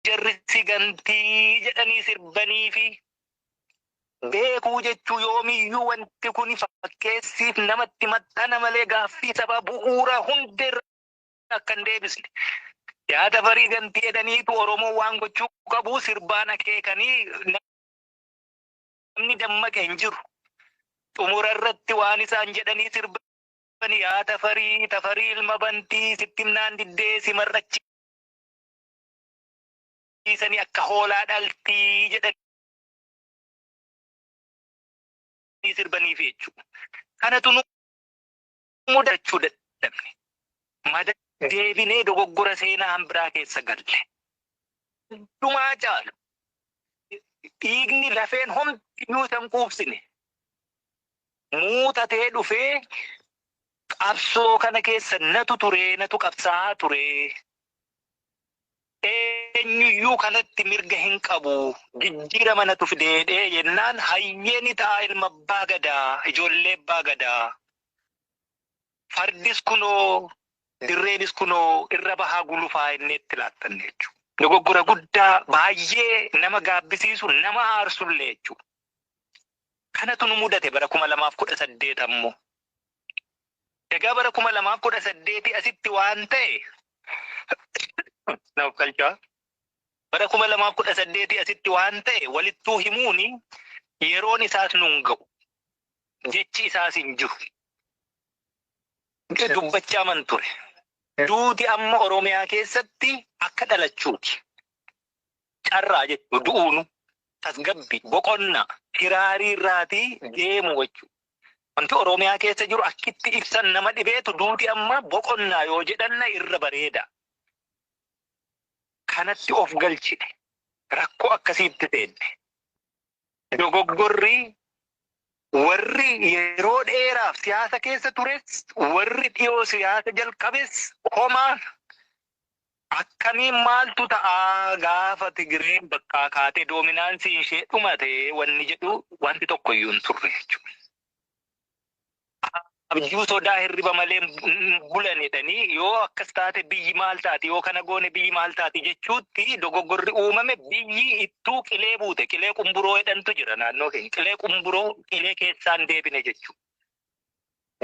Jarri si gantii jedhanii sirbanii fi beekuu jechuu yoomiyyuu wanti kun fakkeessiif namatti maxxana malee gaaffii sabaa bu'uura hundeerra akka hin deebisne. Yaa Tafarii gantii jedhaniitu Oromoo waan gochuu qabu sirbaan akeekanii namni dammaqe hin jiru. Xumura irratti waan isaan jedhanii sirbanii, yaa Tafarii, Tafarii ilma bantii, sitti himnaan diddee si mar'achiisanii akka hoolaa dhaltii jedhanii sirbaniif jechuudha. Kanatu nu mudachuu dadhabne. Mada deebinee dogoggora seenaa hanbiraa keessa galle. Hundumaa caalu dhiigni lafeen homtiyyuu isan quubsine muuxatee dhufee qabsoo kana keessa natu turee, natu qabsaa'aa turee. Eenyuyyuu kanatti mirga hin qabu. Jijjiirama natu fideedhee jennaan hayyee ni ta'a ilma abbaa gadaa, ijoollee abbaa gadaa. Fardis kunoo, dirreenis kunoo, irra bahaa gulufaa inni itti laattanne jechuudha. Dogoggora guddaa baay'ee nama gaabbisiisu, nama aarsullee jechuudha. Kanatu nu mudate bara 2018 ammoo. Egaa bara 2018 asitti waan ta'e naaf galchaa. Bara 2018 asitti waan ta'e walittuu himuuni yeroon isaas nun ga'u. Jechi isaas hin jiru. Dubbachaa man ture. Duuti amma Oromiyaa keessatti akka dhalachuuti. Carraa jechuudha du'uunu tasgabbii boqonnaa hiraarii irraatii deemu jechuudha. Wanti Oromiyaa keessa jiru akkitti ibsan nama dhibeetu duuti amma boqonnaa yoo jedhanna irra bareeda. Kanatti of galchine rakkoo akkasiitti seenne. Dogoggorri warri yeroo dheeraaf siyaasa keessa tures, warri dhiyoo siyaasa jalqabes, homaa akkamiin maaltu ta'a gaafa Tigireen bakkaa kaatee dominance iin ishee dhumate wanni jedhu wanti tokko iyyuu hin turre jechuudha. Abjuu sodaa hirriba malee bulan jedhanii, yoo akkas taate biyyi maal taati, yoo kana goone biyyi maal taati jechuutti dogoggorri uumame, biyyi ittuu qilee buute. Qilee qumburoo jedhantu jira naannoo keenya. Qilee qumburoo, qilee keessaan deebine jechuudha.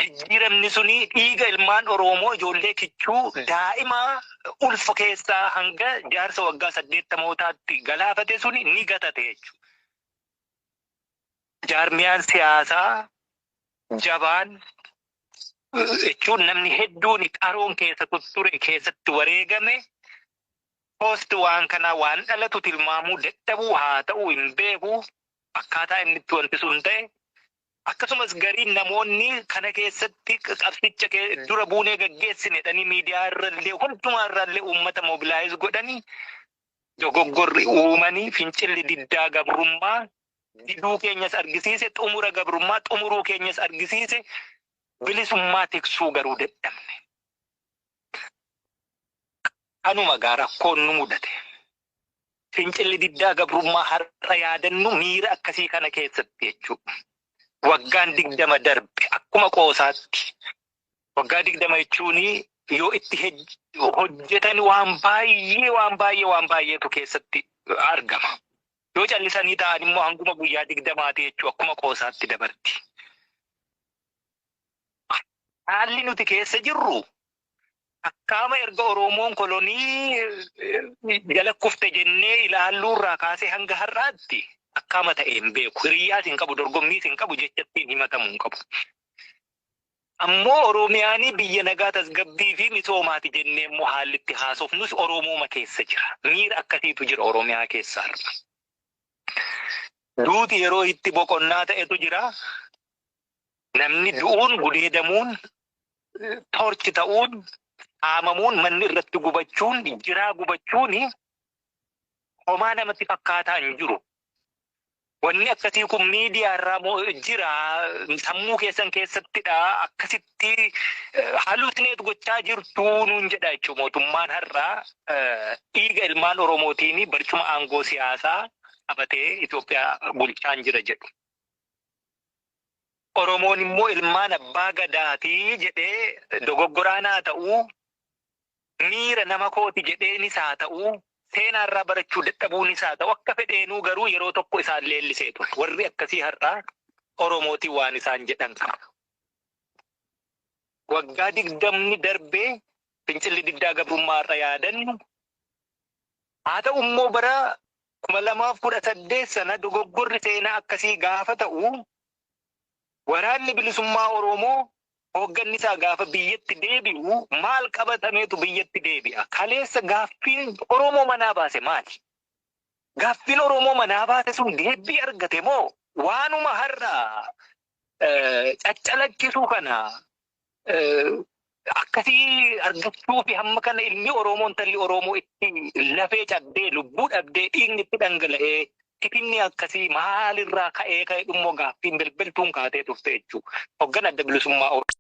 Jijjiiramni suni dhiiga ilmaan Oromoo, ijoollee kichuu, daa'ima ulfa keessaa hanga jaarsa waggaa 80mootaatti galaafate suni ni gatate jechuudha. Jaarmiyaan siyaasaa jabaan jechuun namni hedduun qaroon keessa ture keessatti wareegame post waan kanaa waan dhalatu tilmaamuu dadhabuu haa ta'uu hin beeku akkaataa inni itti wanti sun ta'e. Akkasumas gariin namoonni kana keessatti qabsicha dura buunee gaggeessine jedhanii miidiyaa irrallee hundumaa irrallee uummata mobilize godhanii dogoggorri uumanii fincilli diddaa gabrummaa diduu keenyas argisiise, xumura gabrummaa xumuruu keenyas argisiise, bilisummaa tiksuu garuu dadhabne. Kanuma gaa rakkoon nu mudate. Fincilli diddaa gabrummaa har'a yaadannu miira akkasii kana keessatti jechuudha. Waggaan 20 darbe akkuma qoosaatti. Waggaa 20 jechuun yoo itti hojjetan waan baay'ee, waan baay'ee, waan baay'eetu keessatti argama. Yoo callisanii ta'an immoo hanguma guyyaa 20ti jechuu, akkuma qoosaatti dabarti. Haalli nuti keessa jirru akkaama erga Oromoon kolonii jala kufte jennee ilaalluu irraa kaasee hanga har'aatti akkaama ta'e hin beeku. Hiriyyaas hin qabu, dorgommiis hin qabu, jecha ittiin himatamu hin qabu. Ammoo Oromiyaanii biyya nagaa, tasgabbii fi misoomaati jennee immoo haalli itti haasofnus Oromooma keessa jira. Miira akkasiitu jira Oromiyaa keessa har'a. Duuti yeroo itti boqonnaa ta'etu jira. Namni du'uun, gudeedamuun, torture ta'uun, saamamuun, manni irratti gubachuun, jiraa gubachuun homaa namatti fakkaataa hin jiru. Wanni akkasii kun miidiyaa irraa moo jira, sammuu keessan keessattidha, akkasitti hallucinate gochaa jirtu nuun jedha jechuudha. Mootummaan har'aa dhiiga ilmaan Oromootiin barcuma aangoo siyaasaa qabatee Itoophiyaa bulchaan jira jedhu. Oromoon immoo ilmaan abbaa gadaatii jedhee dogoggoraan haa ta'uu, miira nama kooti jedheenis haa ta'uu, Seenaarraa barachuu dadhabuun isaa ta'u akka fedheenuu garuu yeroo tokko isaan leellisee ture. Warri akkasii har'aa Oromootiin waan isaan jedhan kana. Waggaa 20 darbee fincilli diddaa gabrummaa irra yaadannu haa ta'u immoo bara 2018 sana dogoggorri seenaa akkasii gaafa ta'u waraanni bilisummaa Oromoo hoogganni isaa gaafa biyyatti deebi'u maal qabatameetu biyyatti deebi'a? Kaleessa gaaffiin Oromoo manaa baase maali? Gaaffiin Oromoo manaa baase sun deebii argate moo waanuma har'a caccalaqqisuu kana akkasii argachuu fi hamma kana ilmi Oromoo intalli Oromoo itti lafee cabdee lubbuu dhabdee dhiigni itti dhangala'ee tifinni akkasii maalirraa ka'ee ka'ee dhummoo gaaffiin bilbiltuun kaatee turte jechuudha. Hoggan adda bilisummaa Oromoo.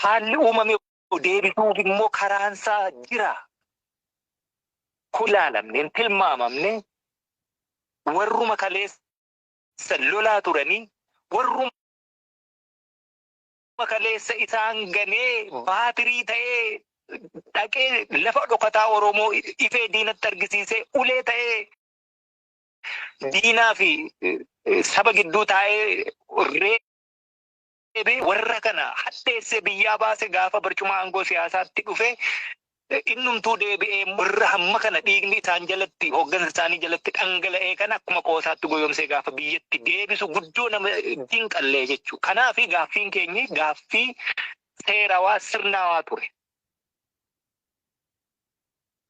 Haalli uumame deebisuuf immoo karaansaa jira. Kulaalamne hin tilmaamamne warruma kaleessa lolaa turanii warruma kaleessa isaan ganee baatirii ta'ee dhaqee lafa dhokataa Oromoo ifee diinatti argisiisee ulee ta'ee diinaa fi saba gidduu taa'ee reebee warra kana hadheessee biyyaa baase gaafa barcuma aangoo siyaasaatti dhufe innumtuu deebi'ee warra hamma kana dhiigni isaan jalatti hooggansa isaanii jalatti dhangala'ee kana akkuma qoosaatti goyoomsee gaafa biyyatti deebisu guddoo nama dinqallee jechuudha. Kanaaf gaaffiin keenyi gaaffii seerawaa sirnaawaa ture.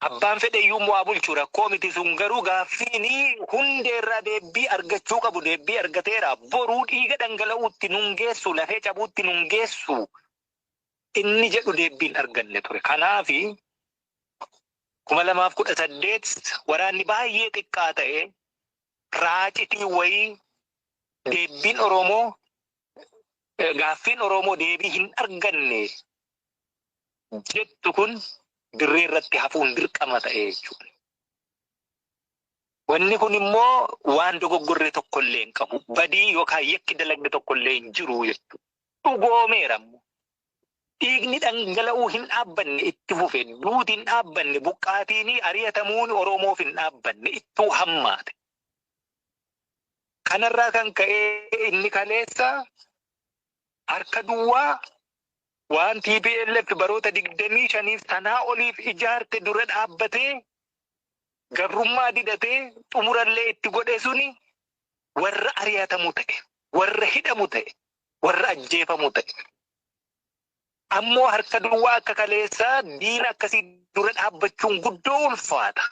Abbaan fedhe iyyuu waa bulchu rakkoo miti sun garuu gaaffiin hundeerraa deebii argachuu qabu deebii argateera. Boruu dhiiga dhangala'uutti nun geessu lafee cabuutti nun geessu inni jedhu deebiin arganne ture. Kanaafi 2018 waraanni baay'ee xiqqaa ta'e raacitii wayii deebiin Oromoo gaaffiin Oromoo deebii hin arganne jettu kun dirree irratti hafuun dirqama ta'e jechuudha. Wanni kun immoo waan dogoggorre tokkollee hin qabu. Badii yookaan yakki dalagne tokkollee hin jiru jechuudha. Dhugoomeera immoo. Dhiigni dhangala'uu hin dhaabbanne itti fufe, duuti hin dhaabbanne, buqqaatiin ari'atamuun Oromoof hin dhaabbanne ittuu hammaate. Kanarraa kan ka'e inni kaleessa harka duwwaa waan TPLF baroota 25 sanaa oliif ijaarte dura dhaabbatee gabrummaa didatee xumurallee itti godhe suni warra ari'atamu ta'e, warra hidhamu ta'e, warra ajjeefamu ta'e. Ammoo harka duwwaa akka kaleessaa diina akkasii dura dhaabbachuun guddoo ulfaata.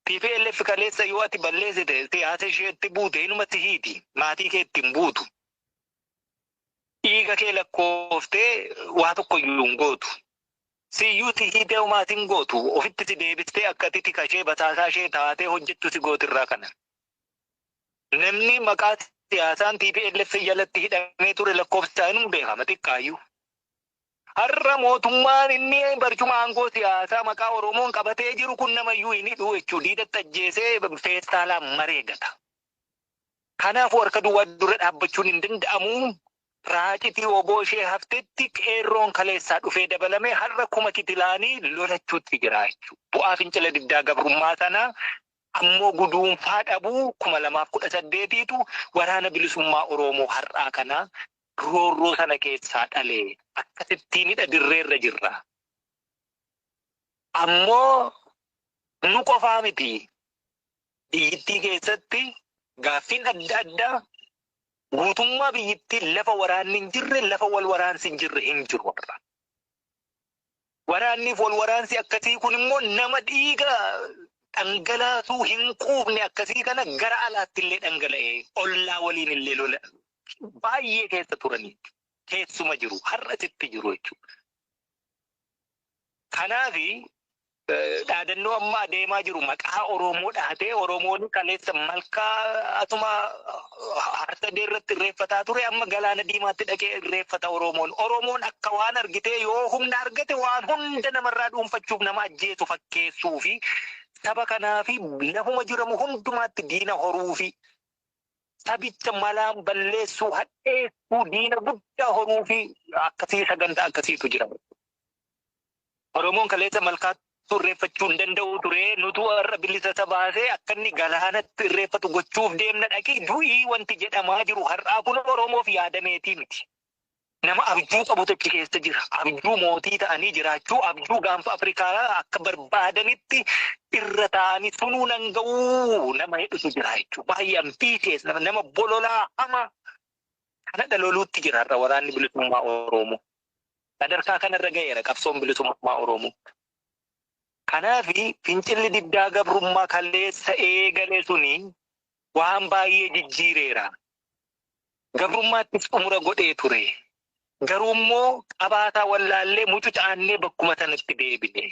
TPLF kaleessa yoo ati balleessite siyaasa isheetti buute inuma si hiiti maatii kee ittiin buutu. Dhiiga kee lakkooftee waa tokko iyyuu hin gootu. Siyyuu si hiitee homaa sin gootu ofitti si deebistee akka ati tika ishee basaasaa ishee taatee hojjettu si gootirraa kana. Namni maqaa siyaasaan TPLF jalatti hidhamee ture lakkoofsi isaa inuma beekama xiqqaayyuu. Har'a mootummaan inni barcuma aangoo siyaasaa maqaa Oromoon qabatee jiru kun namayyuu hin hidhu jechuudha. Diidatti ajjeesee feestaalaan maree gata. Kanaafuu harka duwwaa dura dhaabbachuun hin danda'amu. Raacitii oboo ishee haftetti qeerroon kaleessaa dhufee dabalame har'a kuma kitilaanii lolachuutti jira jechuudha. Bu'aa fincila diddaa gabrummaa sanaa ammoo guduunfaa dhabuu 2018tu waraana bilisummaa Oromoo har'aa kana roorroo sana keessaa dhalee akkasittiinidha dirreerra jirra. Ammoo nu qofaa miti. Biyyittii keessatti gaaffiin adda addaa guutummaa biyyittii lafa waraanni hin jirre lafa wal waraansi hin jirre hin jiru har'a. Waraanniif wal waraansi akkasii kun immoo nama dhiiga dhangalaasuu hin quufne akkasii kana gara alaatti illee dhangala'ee ollaa waliin illee lola baay'ee keessa turanii keessuma jiru har'a sitti jiru jechuudha. Kanaafi Dhaadannoo amma adeemaa jiru maqaa Oromoo dhahatee, Oromoon kaleessa malkaa asuma Harsadee irratti irreeffataa ture, amma Galaana Diimaatti dhaqee irreeffata Oromoon. Oromoon akka waan argitee yoo humna argate waan hunda namarraa dhuunfachuuf nama ajjeesu fakkeessuu fi saba kanaa fi lafuma jiramu hundumaatti diina horuu fi sabicha malaan balleessuu, hadheessuu, diina guddaa horuu fi akkasii sagantaa akkasiitu jira. Oromoon kaleessa malkaatti irreeffachuu hin danda'u ture. Nutu har'a bilisa isa baasee akka inni galaanatti irreeffatu gochuuf deemna, dhaqii du'ii wanti jedhamaa jiru har'aa kun Oromoof yaadameetii miti. Nama abjuu qabutu achi keessa jira. Abjuu mootii ta'anii jiraachuu, abjuu gaanfa Afrikaa akka barbaadanitti irra ta'anii sunuu nan ga'uu nama hedduutu jira jechuudha. Baay'ee ambitious nama bololaa hamaa kanadha loluutti jira har'a waraanni bilisummaa Oromoo. Sadarkaa kanarra ga'eera qabsoon bilisummaa Oromoo. Kanaaf fincilli diddaa gabrummaa kaleessa eegale suni waan baay'ee jijjiireera. Gabrummaattis xumura godhee ture. Garuu immoo qabaataa wallaallee mucucaannee bakkuma sanatti deebine.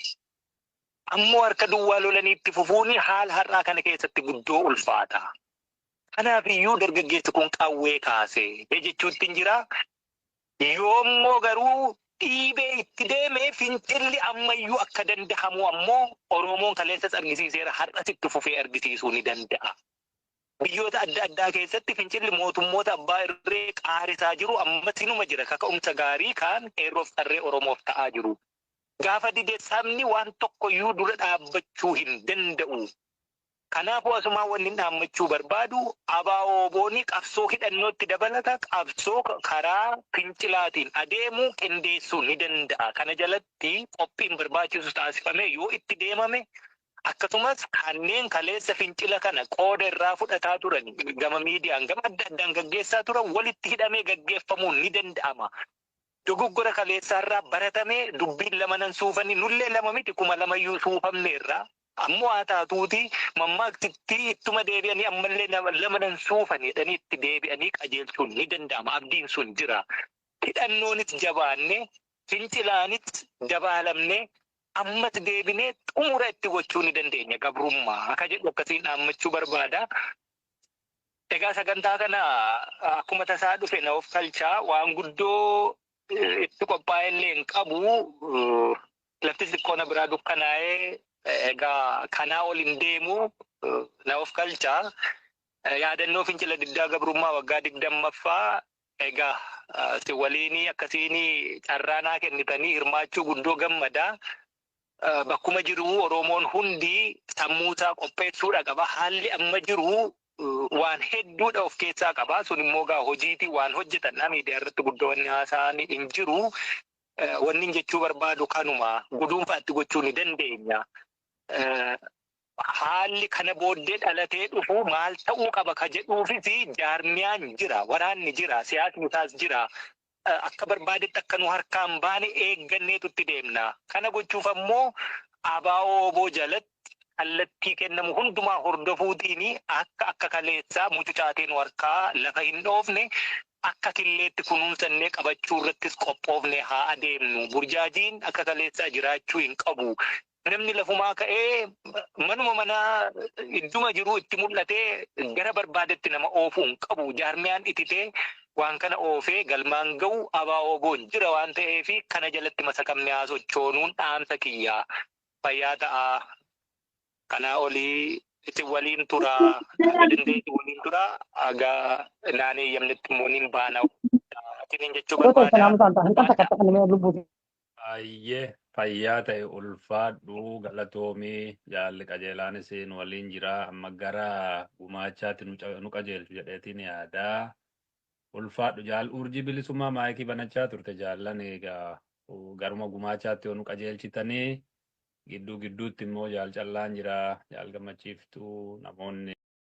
Ammoo harka duwwaa lolanii itti fufuun haala har'aa kana keessatti guddoo ulfaata. Kanaaf iyyuu dargaggeessi kun qawwee kaase jechuutti hin jira. Yoommoo garuu dhiibee itti deeme, fincilli ammayyuu akka danda'amu ammoo Oromoon kaleessas argisiiseera, har'as itti fufee argisiisuu ni danda'a. Biyyoota adda addaa keessatti fincilli mootummoota abbaa irree qaarisaa jiru ammas inuma jira, kaka'umsa gaarii kaan qeerroof qarree Oromoof ta'aa jiru. Gaafa dide sabni waan tokkoyyuu dura dhaabbachuu hin danda'u. Kanaafuu asumaan wanni dhaammachuu barbaadu, ABO-WBOn qabsoo hidhannootti dabalata qabsoo karaa fincilaatiin adeemu qindeessuu ni danda'a. Kana jalatti qophiin barbaachisu taasifamee yoo itti deemame, akkasumas kanneen kaleessa fincila kana qooda irraa fudhataa turan gama miidiyaan gama adda addaan gaggeessaa turan walitti hidhamee gaggeeffamuun ni danda'ama. Dogoggora kaleessaarraa baratamee dubbiin lama nan suufanii, nullee lama miti, 2000yyuu suufamneerra. Ammoo haa taatuuti, mammaaksitti ittuma deebi'anii ammallee lama nan suufanii jedhanii itti deebi'anii qajeelchuun ni danda'ama. Abdiin sun jira. Hidhannoonis jabaanne, fincilaanis dabaalamne, ammas deebinee xumura itti gochuu ni dandeenya gabrummaa akka jedhu akkasiin dhaammachuu barbaada. Egaa sagantaa kana akkuma tasaa dhufe na of kalchaa, waan guddoo itti qophaa'ellee hin qabu. Lafti xiqqoo na biraa dukkanaa'ee, egaa kanaa ol hin deemu, na of kalchaa. Yaadannoo fincila diddaa gabrummaa waggaa 20ffaa egaa si waliinii akkasiin carraa naa kennitanii hirmaachuu guddoo gammadaa. Bakkuma jiru Oromoon hundi sammuusaa qopheessuudha qaba. Haalli amma jiru waan hedduudha of keessaa qaba. Sun immoo gaa hojiitii waan hojjetan miidiyaa irratti guddoo wanni haasa'an hin jiru. Wanni jechuu barbaadu kanuma, guduunfaatti gochuu ni dandeenya. Haalli kana booddee dhalatee dhufu maal ta'uu qaba ka jedhuufis jaarmiyaan jira, waraanni jira, siyaasni isaas jira. Akka barbaadetti akka nu harkaan baane eegganneetu itti deemna. Kana gochuuf ammoo ABO jalatti kallattii kennamu hundumaa hordofuutiin akka kaleessaa mucucaateen harkaa lafa hin dhoofne, akka killeetti kunuunsannee qabachuu irrattis qophoofne haa adeemnu. Burjaajiin akka kaleessaa jiraachuu hin qabu. Namni lafumaa ka'ee manuma manaa idduma jiru itti mul'atee gara barbaadetti nama oofuu hin qabu. Jaarmiyaan ititee waan kana oofee galmaan ga'u ABO-WBOn jira waan ta'eef, kana jalatti masakamne haa sochoonuun dhaamsa kiyyaa. Fayyaa ta'aa. Kanaa olii isin waliin tura. Haga dandeessu waliin tura. Haga naan eeyyamnetti immoo nin baana. Isiniin jechuu barbaada. Baay'ee fayyaa ta'e, ulfaadhu, galatoomii. Jaalli qajeelaan isin waliin jira, amma gara gumaachaatti nu qajeelchu jedheetiin yaadaa. Ulfaadhu jaal Urjii Bilisummaa, maayikii banachaa turte. Jaallan, egaa garuma gumaachaatti yoo nu qajeelchitanii, gidduu gidduutti immoo jaal Callaan jira, jaal Gammachiiftuu, namoonni.